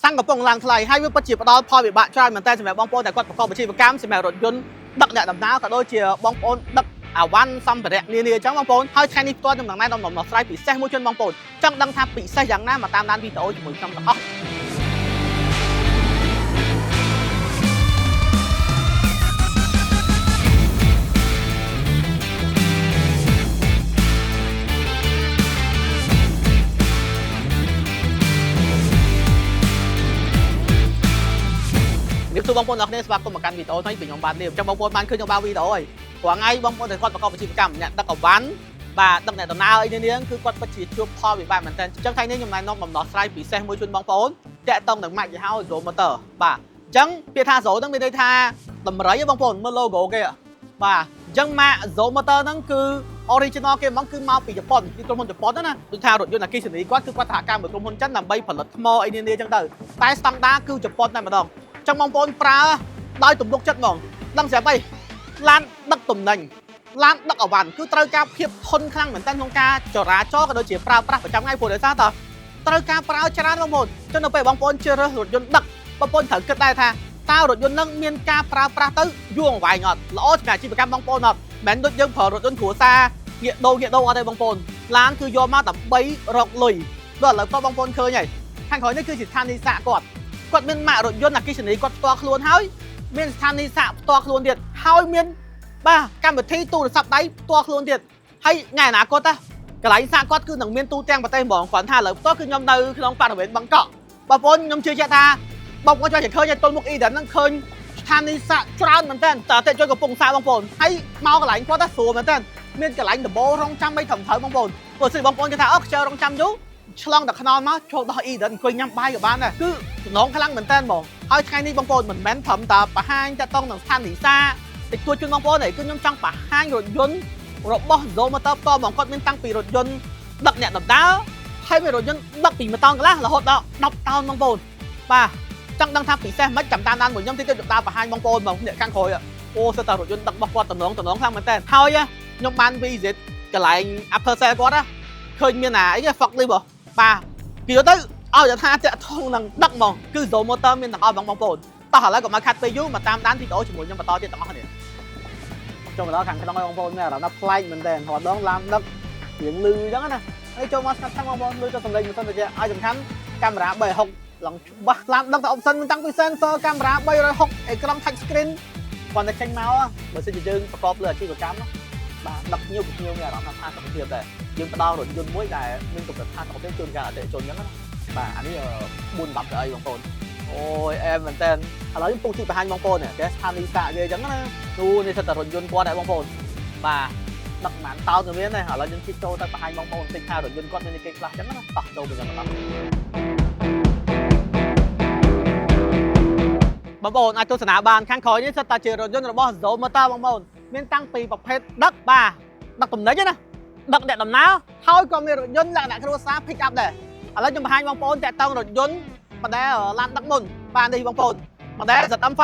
សាំងកំពុងឡើងថ្លៃហើយវាពិតជាផ្ដល់ផលវិបាកច្រើនមែនតើសម្រាប់បងប្អូនដែលគាត់ប្រកបអាជីវកម្មសម្រាប់រថយន្តដឹកអ្នកដំណើរក៏ដូចជាបងប្អូនដឹកអវ៉ាន់សម្ភារៈនានាអញ្ចឹងបងប្អូនហើយថ្ងៃនេះផ្ទាល់ខ្ញុំនឹងណែនាំដំណោះស្រាយពិសេសមួយជូនបងប្អូនចង់ដឹងថាពិសេសយ៉ាងណាមកតាមដានវីដេអូជាមួយខ្ញុំទាំងអស់ ជំរាបសួរបងប្អូនទាំងអស់គ្នាស្វាគមន៍មកកាន់វីដេអូថ្មីពីខ្ញុំបាទលៀបអញ្ចឹងបងប្អូនបានឃើញខ្ញុំបានវីដេអូហើយព្រោះថ្ងៃបងប្អូនដែលគាត់ប្រកបអាជីវកម្មអ្នកដឹកអវ៉ាន់បាទដឹកអ្នកដំណើរអីនេះគឺគាត់ពិតជាជួបផលវិបាកមែនទែនអញ្ចឹងថ្ងៃនេះខ្ញុំណែនាំដំណោះស្រាយពិសេសមួយជូនបងប្អូនតាក់ទងនឹងម៉ាកយីហោ Zo Motor បាទអញ្ចឹងពាក្យថា Zo ហ្នឹងមានន័យថាដំរីហ៎បងប្អូនមើល logo គេហ៎បាទអញ្ចឹងម៉ាក Zo Motor ហ្នឹងគឺ original គេហ្មងគឺមកពីជប៉ុនគឺក្រុមហ៊ុនជប៉ុនហ្នឹងណាដូចថារថយន្តអគ្គិសនីគាត់គឺគាត់សហការមួយក្រុមហ៊ុនចិនដើម្បីផលិតថ្មអីនានាអញ្ចឹងទៅតែស្តង់ដារគឺជប៉ុនតែម្ដង ចឹងបងប្អូនប្រើដោយទំនុកចិត្តហ្មងដឹងស្រាប់អីឡានដឹកទំនិញឡានដឹកអវ៉ាន់គឺត្រូវការភាពធន់ខ្លាំងមែនទែនក្នុងការចរាចរណ៍ក៏ដូចជាប្រើប្រាស់ប្រចាំថ្ងៃព្រោះដោយសារតើត្រូវការប្រើច្រើនបងប្អូនចឹងនៅពេលបងប្អូនជ្រើសរើសរថយន្តដឹកបងប្អូនត្រូវគិតដែរថាតើរថយន្តនឹងមានការប្រើប្រាស់ទៅយូរអង្វែងអត់ល្អសម្រាប់អាជីវកម្មបងប្អូនអត់មិនមែនដូចយើងប្រើរថយន្តគ្រួសារងាកដូរងាកដូរអត់ទេបងប្អូនឡានគឺយកមកដើម្បីរកលុយដល់ឥឡូវក៏បងប្អូនឃើញហើយខាងក្រោយនេះគឺជាស្ថានីយ៍សាកគាត់ គាត់មានម៉ាករថយន្តអគ្គិសនីគាត់ផ្ទាល់ខ្លួនហើយមានស្ថានីយ៍សាកផ្ទាល់ខ្លួនទៀតហើយមានបាទកម្មវិធីទូរស័ព្ទដៃផ្ទាល់ខ្លួនទៀតហើយថ្ងៃអនាគតណាកន្លែងសាកគាត់គឺនឹងមានទូទាំងប្រទេសហ្មងគ្រាន់ថាឥឡូវផ្ទាល់គឺខ្ញុំនៅក្នុងបរិវេណបឹងកក់បងប្អូនខ្ញុំជឿជាក់ថាបងប្អូនចូលតែឃើញទល់មុខអ៊ីដានហ្នឹងឃើញស្ថានីយ៍សាកច្រើនមែនតើតើតិចជួយកំពុងសាកបងប្អូនហើយមកកន្លែងគាត់ណាស្រួលមែនតើមានកន្លែងដំបូលរងចាំអីត្រឹមត្រូវបងប្អូនព្រោះសិបងប្អូនគេថាអូខ្ជិលរងចាំយូរឆ្លងតែខ្នល់មកចូលដល់អ៊ីដានអង្គុយញ៉ាំបាយក៏បានដែរគឺ ចំណងខ្លាំងមែនតើហ្មងហើយថ្ងៃនេះបងប្អូនមិនមែនត្រឹមតែបង្ហាញតកតងនឹងស្ថានីយ៍សាតិចតួចជូនបងប្អូនទេគឺខ្ញុំចង់បង្ហាញរថយន្តរបស់ Zo Motor ផ្ទាល់ហ្មងគាត់មានតាំងពីរថយន្តដឹកអ្នកដំណើរហើយមានរថយន្តដឹកពី1តោនកន្លះរហូតដល់10តោនបងប្អូនបាទចង់ដឹងថាពិសេសមិនចាំតាមដានមួយខ្ញុំតិចទៀតខ្ញុំដើរបង្ហាញបងប្អូនហ្មងអ្នកខាងក្រោយអូសិតតែរថយន្តដឹករបស់គាត់តំណងតំណងខ្លាំងមែនតើហើយខ្ញុំបាន visit កន្លែង Upper Sale គាត់ណាឃើញមានអាអីគេ forklift ហ៎បាទគេយកទៅ ឲ្យតែថាតាក់ថងនឹងដឹកហ្មងគឺ Zo Motor មានទាំងអស់ហ្មងបងប្អូនតោះឥឡូវកុំឲ្យខាត់ពេលយូរមកតាមដានវីដេអូជាមួយខ្ញុំបន្តទៀតទាំងអស់គ្នាចូលមកដល់ខាងក្នុងឲ្យបងប្អូនមានអារម្មណ៍ថាប្លែកមែនទែនរាល់ដងឡានដឹករៀងលឺអញ្ចឹងណាហើយចូលមកស្ងាត់ស្ងាត់បងប្អូនលឺទៅសំឡេងមិនសិនទៅជាឲ្យសំខាន់កាមេរ៉ា360ឡើងច្បាស់ឡានដឹកតែ option មានតាំងពី sensor កាមេរ៉ា360អេក្រង់ touch screen គាត់តែចេញមកបើសិនជាយើងប្រកបលើអាជីវកម្មបាទដឹកភ្ញៀវភ្ញៀវមានអារម្មណ៍ថាផាសុកភាពដែរយើងផ្ដល់រថយន្តមួយដែលមានកម្រិតផាសុកភាពជូនការអតិថិជនអញ្ចឹងណា បាទអានេះ4 10ទៅអីបងប្អូនអូយអែមមែនតើឥឡូវខ្ញុំពុកជីបង្ហាញបងប្អូននេះគេស្ថានីយ៍សាកគេអញ្ចឹងណានូនេះសិតតែរថយន្តគាត់ដែរបងប្អូនបាទដឹកប្រហែលតោនទៅមានដែរឥឡូវខ្ញុំជិះចូលទៅបង្ហាញបងប្អូនបន្តិចថារថយន្តគាត់មានគេខ្លះអញ្ចឹងណាតោះចូលទៅខ្ញុំបន្តបងប្អូនអាចទស្សនាបានខាងក្រោយនេះសិតតែជារថយន្តរបស់ Zo Motor បងប្អូនមានតាំងពីប្រភេទដឹកបាទដឹកទំនិញណាដឹកអ្នកដំណើរហើយក៏មានរថយន្តលក្ខណៈគ្រួសារ pick up ដែរ ឥឡូវខ្ញុំបង្ហាញបងប្អូនតាក់តងរថយន្ត model ឡានដឹកមុនបាទនេះបងប្អូន model ZM5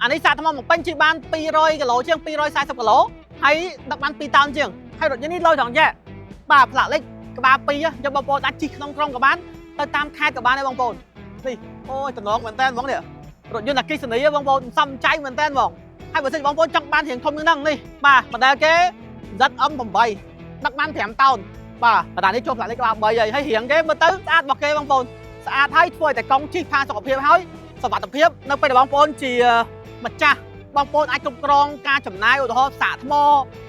អានេះសាកថ្មមកពេញជិះបាន200គីឡូជាង240គីឡូហើយដឹកបាន2តោនជាងហើយរថយន្តនេះលយត្រង់ចេះបាទផ្លាកលេខក្បាល2យកបងប្អូនអាចជិះក្នុងក្រុងក៏បានទៅតាមខេត្តក៏បានដែរបងប្អូននេះអូយតំណងមែនតើហ្មងនេះរថយន្តអគ្គិសនីបងប្អូនសំចៃមែនតើហ្មងហើយបើសិនបងប្អូនចង់បានរៀងធំជាងហ្នឹងនេះបាទ model គេ ZM8 ដឹកបាន5តោន បាទបណ្ដានេះចុះផ្លាកលេខក្បាល3ហើយហើយរៀងគេមើលទៅស្អាតរបស់គេបងប្អូនស្អាតហើយធ្វើឲ្យតែកង់ជិះផាសុខភាពហើយសុវត្ថិភាពនៅពេលដែលបងប្អូនជាម្ចាស់បងប្អូនអាចគ្រប់គ្រងការចំណាយឧទាហរណ៍សាកថ្ម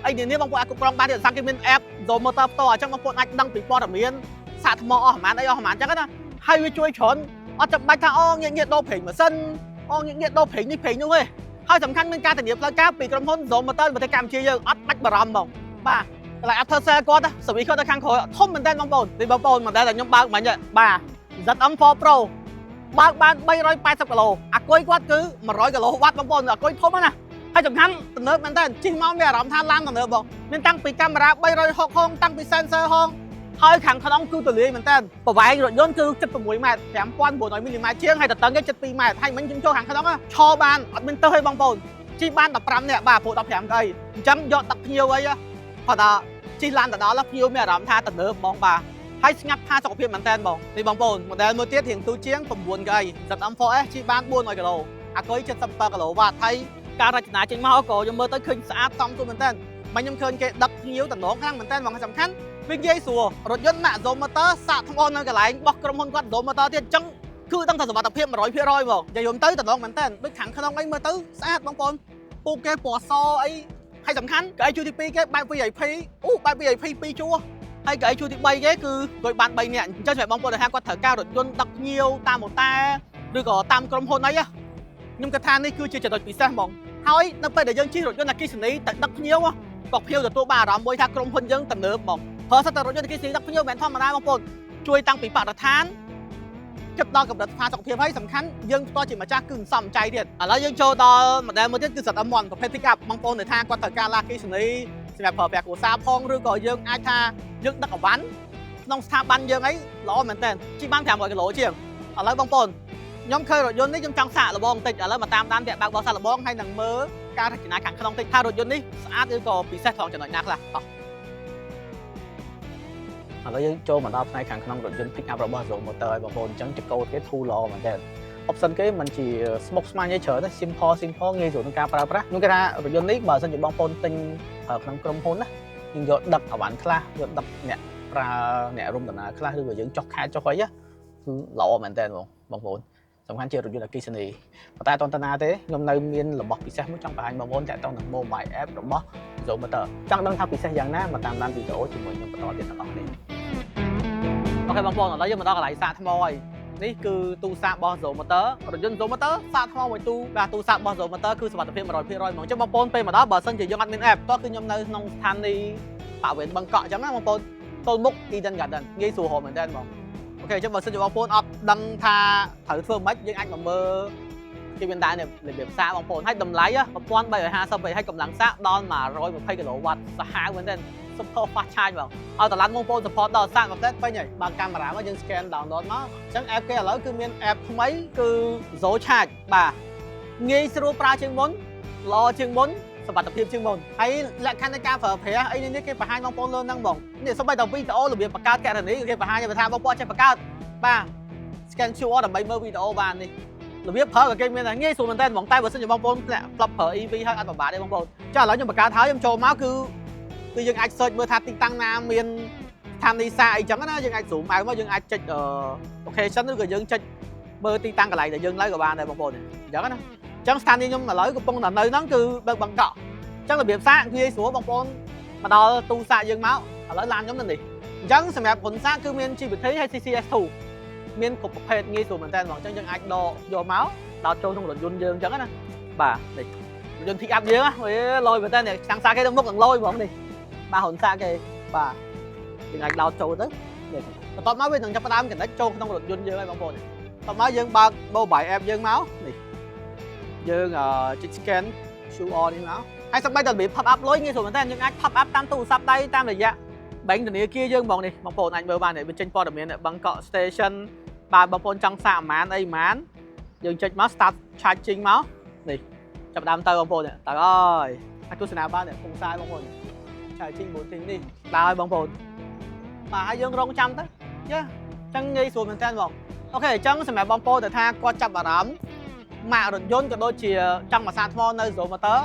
អីនេះបងប្អូនអាចគ្រប់គ្រងបានទៀតដោយសារគេមាន app Zo Motor ផ្ទាល់អញ្ចឹងបងប្អូនអាចដឹងពីព័ត៌មានសាកថ្មអស់ប្រហែលអីអស់ប្រហែលអញ្ចឹងណាហើយវាជួយច្រើនអត់ចាំបាច់ថាអូងាកងាកដូរប្រេងម៉ាស៊ីនអូងាកងាកដូរប្រេងនេះប្រេងនោះទេហើយសំខាន់មានការធានាផ្លូវការពីក្រុមហ៊ុន Zo Motor ប្រទេសកម្ពុជាយើងអត់បាច់បារម្ភហ្មងបាទ កន្លែង after sale គាត់សវីគាត់នៅខាងក្រោយធំមែនតើបងប្អូននេះបងប្អូនមិនដែលតែខ្ញុំបើកមិញបាទ ZM4 Pro បើកបាន380គីឡូអាគុយគាត់គឺ100គីឡូវ៉ាត់បងប្អូនអាគុយធំណាស់ហើយសំខាន់ទំនើបមែនតើជិះមកមានអារម្មណ៍ថាឡានទំនើបបងមានតាំងពីកាមេរ៉ា360ហងតាំងពី sensor ហងហើយខាងក្នុងគឺទលាយមែនតើប្រវែងរថយន្តគឺ76ម៉ែត្រ5900មីលីម៉ែត្រជាងហើយតតឹងគេ72ម៉ែត្រហើយមិញខ្ញុំចូលខាងក្នុងឈរបានអត់មានទៅទេបងប្អូនជិះបាន15នាក់បាទព្រោះ15កៅអីអញ្ចឹងយកទឹកភ្ញៀវអីគាត់ថា ជិះឡានទៅដល់ភ្ញៀវមានអារម្មណ៍ថាទំនើបហ្មងបាទ ហើយស្ងាត់ផាសុខភាពមែនតើបងនេះបងប្អូន model មួយទៀតរៀងទូជាង9កៅអី ZM4S ជិះបាន400គីឡូអាគុយ77គីឡូវ៉ាត់ហើយការរចនាចេញមកក៏ខ្ញុំមើលទៅឃើញស្អាតសមសួនមែនតើមិនខ្ញុំឃើញគេដឹកភ្ញៀវតំណងខ្លាំងមែនតើបងសំខាន់វាងាយស្រួលរថយន្តម៉ាក Zo Motor សាកថ្មនៅកន្លែងរបស់ក្រុមហ៊ុនគាត់ Zo Motor ទៀតអញ្ចឹងគឺដឹងថាសុវត្ថិភាព100%ហ្មងនិយាយទៅតំណងមែនតើដូចខាងក្នុងអីមើលទៅស្អាតបងប្អូនពូកគេពណ៌សអីហើយសំខាន់កៅអីជួរទី2គេបែប VIP អូបែប VIP 2ជួរហើយកៅអីជួរទី3គេគឺអង្គុយបាន3នាក់អញ្ចឹងសម្រាប់បងប្អូនដែលថាគាត់ត្រូវការរថយន្តដឹកភ្ញៀវតាមម៉ូតាឬក៏តាមក្រុមហ៊ុនអីខ្ញុំគិតថានេះគឺជាចំណុចពិសេសហ្មងហើយនៅពេលដែលយើងជិះរថយន្តអគ្គិសនីទៅដឹកភ្ញៀវក៏ភ្ញៀវទទួលបានអារម្មណ៍មួយថាក្រុមហ៊ុនយើងទំនើបហ្មងព្រោះសិតតែរថយន្តអគ្គិសនីដឹកភ្ញៀវមិនមែនធម្មតាបងប្អូនជួយតាំងពីបរិស្ថានគិតដល់កម្រិតផាសុខភាពហើយសំខាន់យើងផ្ទាល់ជាម្ចាស់គឺសំចៃទៀតឥឡូវយើងចូលដល់ model មួយទៀតគឺ ZM1 ប្រភេទ pick up បងប្អូនដែលថាគាត់ត្រូវការឡានអគ្គិសនីសម្រាប់ប្រើប្រាស់គ្រួសារផងឬក៏យើងអាចថាយើងដឹកអវ៉ាន់ក្នុងស្ថាប័នយើងអីល្អមែនតើជិះបាន500គីឡូជាងឥឡូវបងប្អូនខ្ញុំឃើញរថយន្តនេះខ្ញុំចង់សាកល្បងបន្តិចឥឡូវមកតាមដានវគ្គបើកបរសាកល្បងហើយនឹងមើលការរចនាខាងក្នុងតិចថារថយន្តនេះស្អាតឬក៏ពិសេសត្រង់ចំណុចណាខ្លះតោះឥឡូវយើងចូលមកដល់ផ្នែកខាងក្នុងរថយន្ត pick up របស់ Zo Motor ហើយបងប្អូនអញ្ចឹងចង្កូតគេធូរល្អមែនតើ option គេមិនជាស្មុគស្មាញទេច្រើនទេ simple simple ងាយស្រួលក្នុងការប្រើប្រាស់នោះគេថារថយន្តនេះបើសិនជាបងប្អូនទិញប្រើក្នុងក្រុមហ៊ុនណាយើងយកដឹកអវ៉ាន់ខ្លះយកដឹកអ្នកប្រើអ្នករួមដំណើរខ្លះឬក៏យើងចុះខែចុះអីគឺល្អមែនតើបងបងប្អូនសំខាន់ជារថយន្តអគ្គិសនីប៉ុន្តែអត់តណាទេខ្ញុំនៅមានរបស់ពិសេសមួយចង់បង្ហាញបងប្អូនតាក់ទងនឹង mobile app របស់ Zo Motor ចង់ដឹងថាពិសេសយ៉ាងណាមកតាមដានវីដេអូជាមួយខ្ញុំបន្តទៀតទាំងអស់គ្នាOK បងប្អូនឥឡូវយើងមកដល់កន្លែងសាកថ្មហើយនេះគឺទូសាករបស់ Zo Motor រថយន្ត Zo Motor សាកថ្មមួយទូបាទទូសាករបស់ Zo Motor គឺសុវត្ថិភាព100%ហ្មងអញ្ចឹងបងប្អូនពេលមកដល់បើសិនជាយើងអត់មាន app តោះគឺខ្ញុំនៅក្នុងស្ថានីយ៍បរិវេណបឹងកក់អញ្ចឹងណាបងប្អូនទល់មុខ Eden Garden ងាយស្រួលរកមែនតើបង OK អញ្ចឹងបើសិនជាបងប្អូនអត់ដឹងថាត្រូវធ្វើម៉េចយើងអាចមកមើលគេមានដែររបៀបសាកបងប្អូនហើយតម្លៃ1350វិញហើយកម្លាំងសាកដល់120គីឡូវ៉ាត់សាហាវមែនទែន super fast charge បងឲ្យតឡានបងប្អូន support ដល់សាកមួយផ្លែពេញហើយបើកាមេរ៉ាមកយើង scan download មកអញ្ចឹង app គេឥឡូវគឺមាន app ថ្មីគឺ Zo Charge បាទងាយស្រួលប្រើជាងមុនល្អជាងមុនសុវត្ថិភាពជាងមុនហើយលក្ខខណ្ឌនៃការប្រើប្រាស់អីនេះគេបង្ហាញបងប្អូនលើហ្នឹងបងនេះសូម្បីតែវីដេអូរបៀបបង្កើតកណនីគេបង្ហាញឲ្យថាបងប្អូនចេះបង្កើតបាទ scan QR ដើម្បីមើលវីដេអូបាននេះរបៀបប្រើក៏គេមានដែរងាយស្រួលមែនតើហ្មងតែបើសិនជាបងប្អូនធ្លាក់ផ្លប់ប្រើ EV ហើយអត់ពិបាកទេបងប្អូនចាឥឡូវខ្ញុំបង្កើតហើយខ្ញុំចូលមកគឺយើងអាច search មើលថាទីតាំងណាមានស្ថានីយ៍សាកអីចឹងណាយើងអាច zoom មកមកយើងអាចចុច location ឬក៏យើងចុចមើលទីតាំងកន្លែងដែលយើងនៅក៏បានដែរបងប្អូនអញ្ចឹងណាអញ្ចឹងស្ថានីយ៍ខ្ញុំឥឡូវកំពុងតែនៅហ្នឹងគឺបើកបឹងកក់អញ្ចឹងរបៀបសាកងាយស្រួលបងប្អូនមកដល់ទូសាកយើងមកឥឡូវឡានខ្ញុំនៅនេះអញ្ចឹងសម្រាប់ហ៊ុនសាកគឺមាន GPT ហើយ CCS2 មានគ្រប់ប្រភេទងាយស្រួលមែនតើហ្មងអញ្ចឹងយើងអាចដកយកមកដោតចូលក្នុងរថយន្តយើងអញ្ចឹងណាបាទនេះរថយន្ត pick up យើងហ៎លយមែនតើនេះឆ្នាំងសាកគេទៅមុខនឹងលយហ្មងនេះបាទហ៊ុនសាកគេបាទយើងអាចដោតចូលទៅនេះបន្ទាប់មកវានឹងចាប់ផ្ដើម connect ចូលក្នុងរថយន្តយើងហើយបងប្អូនបន្ទាប់មកយើងបើក mobile app យើងមកនេះយើងចុច scan QR នេះមកហើយសម្បីតែរបៀប top up លុយងាយស្រួលមែនតើយើងអាច top up តាមទូរស័ព្ទដៃតាមរយៈបែងធនាគារយើងហ្មងនេះបងប្អូនអាចមើលបាននេះវាចេញព័ត៌មានបឹងកក់ station បាទបងប្អូនចង់សាកប្រហែលអីប្រហែលយើងចុចមក start charging មកនេះចាប់ដើមទៅបងប្អូនតើអើយអាចទស្សនាបានពងសាយបងប្អូន charging booting នេះដើរឲ្យបងប្អូនបាទហើយយើងរងចាំទៅយ៉ាអញ្ចឹងងាយស្រួលមែនតើបង OK អញ្ចឹងសម្រាប់បងប្អូនដែលថាគាត់ចាប់អារម្មណ៍ម៉ាករថយន្តក៏ដូចជាចង់មកសាកថ្មនៅ Zo Motor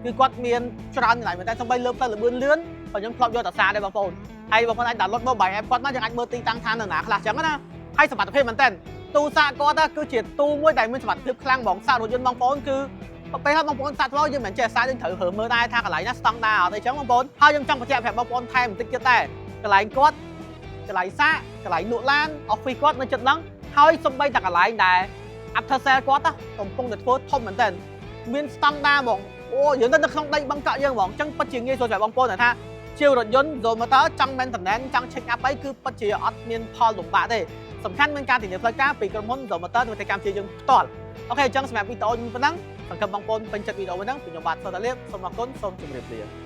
គឺគាត់មានច្រើនកន្លែងមែនតើសូម្បីលើផ្លូវលបឿនលឿនក៏ខ្ញុំធ្លាប់យកតាសាដែរបងប្អូនហើយបងប្អូនអាច download mobile app គាត់មកយើងអាចមើលទីតាំងឋាននៅណាខ្លះអញ្ចឹងណាហើយសុវត្ថិភាពមែនតើទូសាកគាត់គឺជាទូមួយដែលមានសុវត្ថិភាពខ្លាំងហ្មងសាករថយន្តបងប្អូនគឺពេលហើយបងប្អូនសាកថ្មយើងមិនចេះសាកយើងត្រូវរើមើលដែរថាកន្លែងណាស្តង់ដាអត់អីចឹងបងប្អូនហើយខ្ញុំចង់បញ្ជាក់ប្រាប់បងប្អូនថែមបន្តិចទៀតដែរកន្លែងគាត់កន្លែងសាកកន្លែងលក់ឡាន office គាត់នៅជិតហ្នឹងហើយសំបីតែកន្លែងដែល after sale គាត់កំពុងតែធ្វើធំមែនតើមានស្តង់ដាហ្មងអូយើងទៅនៅក្នុងដីបឹងកក់យើងហ្មងអញ្ចឹងពិតជាងាយស្រួលសម្រាប់បងប្អូនថាជាវរថយន្ត Zo Motor ចង់ maintenance ចង់ check up អីគឺពិតជាអត់មានផលលំបាកទេសំខាន់មានការធានាផ្លូវការពីក្រុមហ៊ុន Zo Motor នៅប្រទេសកម្ពុជាយើងផ្ទាល់OK អញ្ចឹងសម្រាប់វីដេអូនេះប៉ុណ្ណឹងសង្ឃឹមបងប្អូនពេញចិត្តវីដេអូហ្នឹងខ្ញុំបាទសូតាលៀបសូមអរគុណសូមជម្រាបលា។